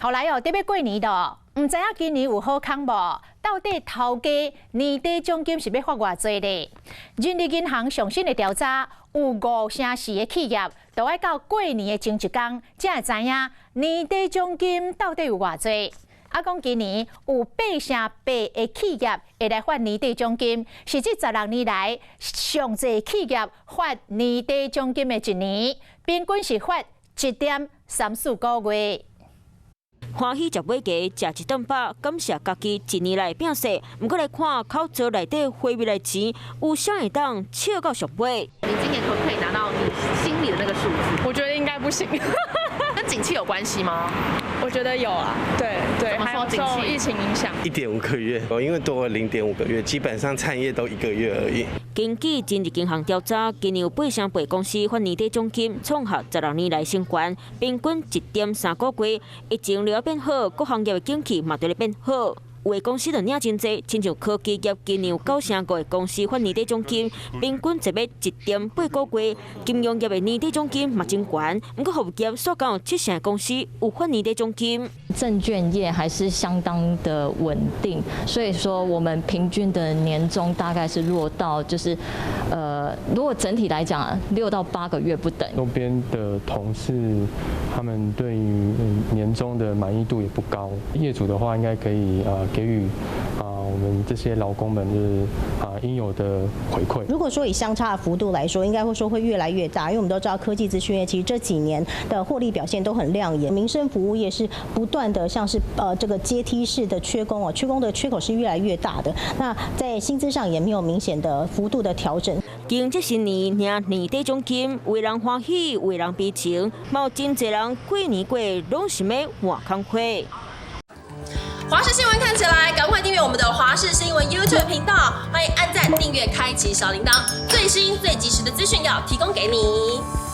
後來哦，欲過年囉，毋知影今年有好康無？到底頭家年底獎金是欲發偌濟咧？人力銀行上新的調查，有5成4的企業都愛到過年的前一工，才會知影年底獎金到底有偌濟。啊，講今年有8成8的企業會來發年底獎金，是這16年來上濟企業發年底獎金的一年，平均是發1.34個月。歡喜食尾雞，食一頓飽，感謝家己一年來拼勢。毋過來看口座內底貨幣來錢，有啥會當笑到上尾？你今年可不可以拿到你心裡的那個數字？我覺得應該不行。跟景氣有關係嗎？我覺得有啊，對對，還有受疫情影響。1.5個月，因為多了0.5個月，基本上餐飲業都一個月而已。根據人力銀行調查，今年有8成8公司發年底獎金，創下16年來新高，平均1.3個月。疫情了變好，各行業的景氣嘛佇咧變好。有的公司就領真濟，親像科技業今年有9成5的公司發年底獎金，平均一欲1.8個月。金融業的年底獎金嘛真懸，毋過服務業煞敢有7成的公司有發年底獎金。證券業還是相當的穩定，所以說我們平均的年終大概是落到就是，如果整體來講，6到8個月不等。周邊的同事他們對於年終的滿意度也不高，業主的話應該可以給予我們這些勞工們就是應有的回饋。如果說以相差的幅度來說，應該會說會越來越大，因為我們都知道科技資訊業其實這幾年的獲利表現都很亮眼，民生服務業是不斷的像是這個階梯式的缺工哦，缺工的缺口是越來越大的。那在薪資上也沒有明顯的幅度的調整。經這新年領年底獎金，有人歡喜，有人悲情，嘛有真濟人過年過攏想欲換工課。華視新聞看起來，趕快訂閱我們的華視新聞 YouTube 頻道，歡迎按讚、訂閱、開啟小鈴鐺，最新最及時的資訊要提供給你。